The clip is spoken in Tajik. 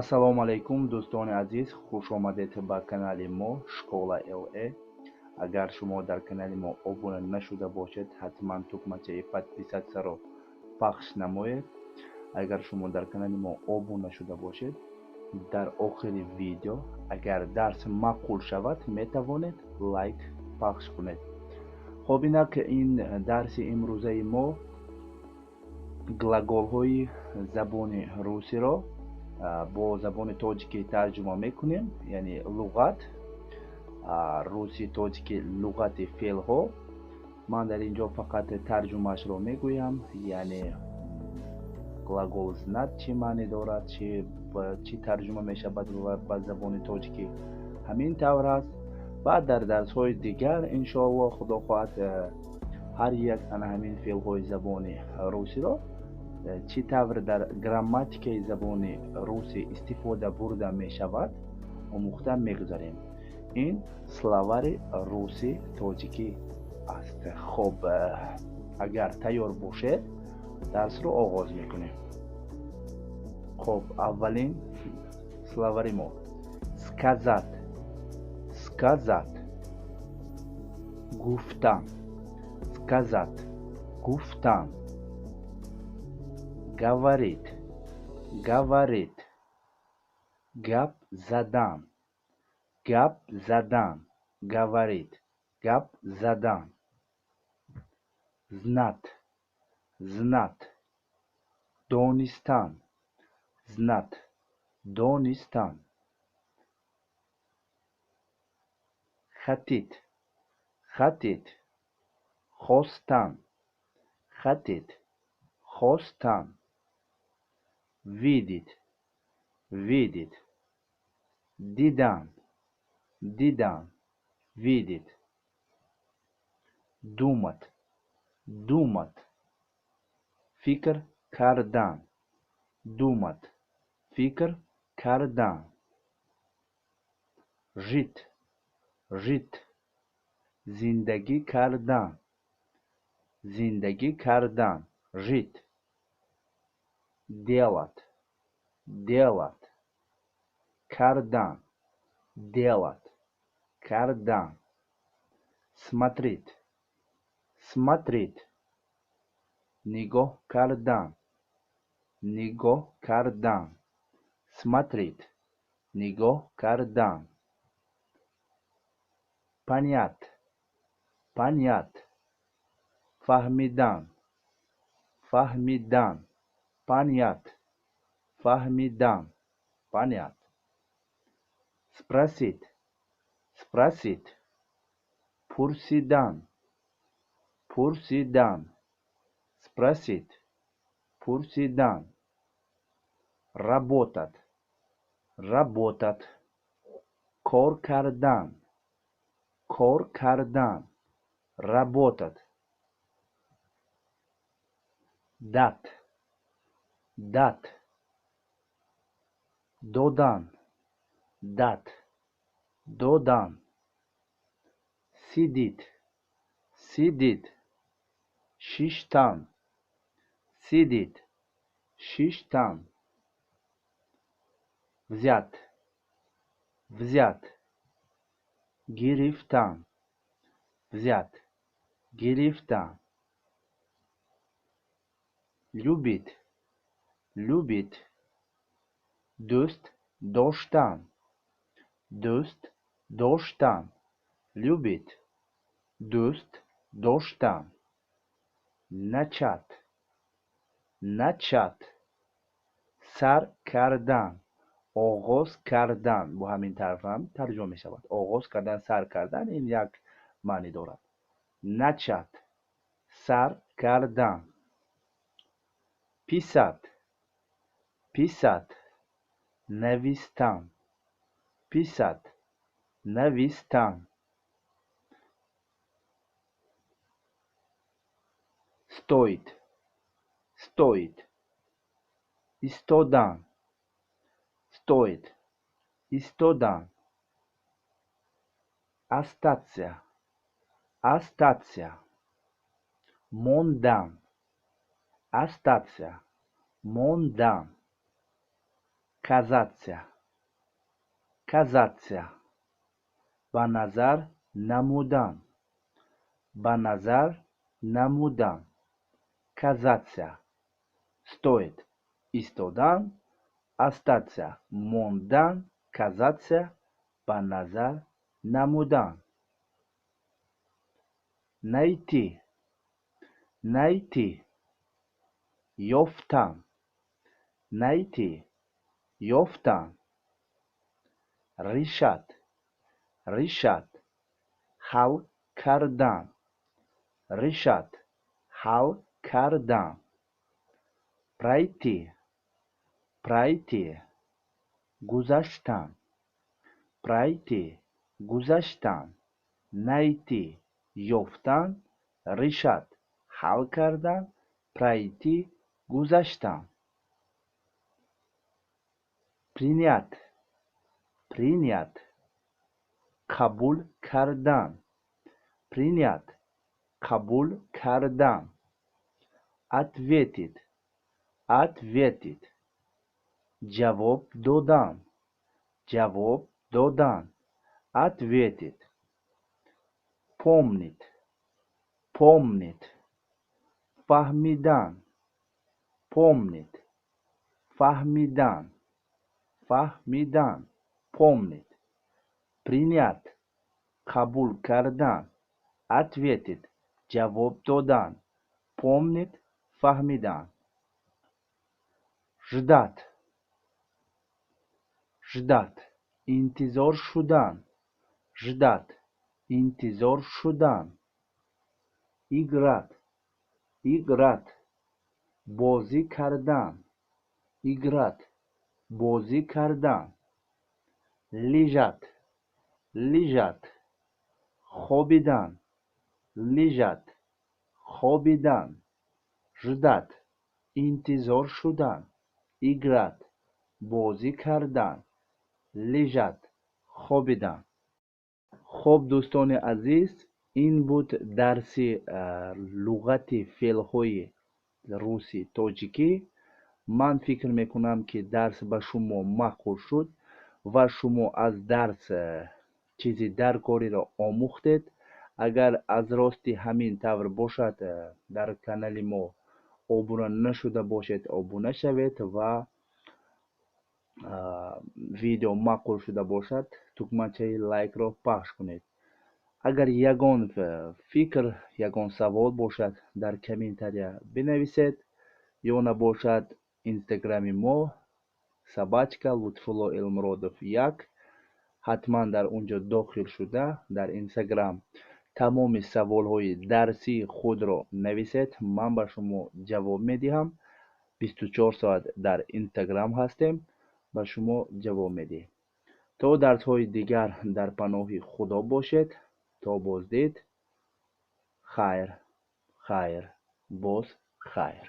Ассалому алайкум, дӯстони азиз, хуш омадед ба канали мо Школа ЛЭ. Агар шумо дар канали мо обуна нашуда бошед, ҳатман тукмачаи подписаться-ро пахш намоед. Агар шумо дар канали мо обуна шуда бошед, дар охири видео, агар дарс маъқул шавад, метавонед лайк пахш кунед. Хоб, инак ин дарси имрӯзаи мо глаголҳои забони русиро бо забони тоҷикӣ тарҷума мекунем, яъне луғат руси тоҷикӣ, луғати феълҳо. Ман дар ин ҷо фақат тарҷумаашро мегӯям, яъне глагол знать чӣ маъне дорад, чӣ тарҷума мешавад ба забони тоҷикӣ. Ҳамин тавр аст. Баъд дар дарсҳои дигар, иншоаллоҳ, худо хоҳад, ҳар як ана ҳамин феълҳои забони русиро чӣ тавр дар грамматикаи забони русӣ истифода бурда мешавад, омӯхта мегузарем. Ин словари руси тоҷикӣ аст. Хоб, агар тайёр бошед, дарсро оғоз мекунем. Хоб, аввалин словари мо: сказать, сказать — гуфтан, сказать — гуфтан. Говорить, говорить — гап задан, гап задан, говорить — гап задан. Знать, знать — донистан, знать — донистан. Хотеть, хотеть — хостан, хотеть — хостан. Видеть, видеть — дидан, дидан, видеть. Думать, думать — фикр кардан, думать — фикр кардан. Жить, жить — зиндагӣ кардан, зиндагӣ кардан, жить. Делать, делать — кардан, делать — кардан. Смотреть, смотреть — нигоҳ кардан, нигоҳ кардан, смотреть — нигоҳ кардан. Понять, понять — фаҳмидан, фаҳмидан, понять — фаҳмидан, понять. Спросить, спросить — пурсидан, пурсидан, спросить — пурсидан. Работать, работать — кор кардан, кор кардан, работать. Дать, дать — додан, дать — додан. Сидеть, сидеть — шиштан, сидеть — шиштан. Взять, взять — гирифтан, взять — гирифтан. Любить, любить — дӯст доштан, дӯст доштан, любить — дӯст доштан. Начать, начать — сар кардан, оғоз кардан. Бо ҳамин таврам тарҷума мешавад: оғоз кардан, сар кардан, ин як маънӣ дорад. Начать — сар кардан. Писать, писать — навистан, писать — навистан. Стоит, стоит — истодан, стоит — истодан. Остаться, остаться — мондан, остаться — мондан. Казаться, казаться, ба назар намудан, ба назар намудан. Казаться. Стоять, истодан, остаться, мондан. Казаться, ба назар намудан. Найти, найти, ёфтан. Найти, ёфтан. Решать, решать, ҳал кардан. Решать, ҳал кардан. Пройти, пройти, гузаштан. Пройти, гузаштан. Найти, ёфтан. Решать, ҳал кардан. Пройти, гузаштан. Принять, принять, қабул кардан. Принять, қабул кардан. Ответить, ответить, ҷавоб додан, ҷавоб додан. Ответить. Помнить, помнить, фаҳмидан. Помнить, фаҳмидан, фаҳмидан. Помнить. Принять, қабул кардан. Ответить, ҷавоб додан. Помнить, фаҳмидан. Ждать, ждать, интизор шудан. Ждать, интизор шудан. Играть, играть, бозӣ кардан. Играть, бозӣ кардан. Лежать, лежать, хобидан. Лежать, хобидан. Ждать, интизор шудан. Играть, бозӣ кардан. Лежать, хобидан. Хуб, дӯстони азиз, ин буд дарси луғати феълҳои русӣ тоҷикӣ. Ман фикр мекунам, ки дарс ба шумо маъқул шуд ва шумо аз дарс чизи даркориро омӯхтед. Агар аз рости ҳамин тавр бошад, дар канали мо обуна нашуда бошед, обуна шавед ва видео маъқул шуда бошад, тугмачаи лайкро пахш кунед. Агар ягон фикр, ягон савол бошад, дар комментария бинависед ё набошад, инстаграми мо @ЛутфуллоЭлмуродов1, ҳатман дар он ҷо дохил шуда, дар инстаграм тамоми саволҳои дарсии худро нависед, ман ба шумо ҷавоб медиҳам. 24 соат дар инстаграм ҳастем, ба шумо ҷавоб медиҳем. То дарсҳои дигар дар паноҳи Худо бошед. То боздид, хайр, хайр, боз хайр.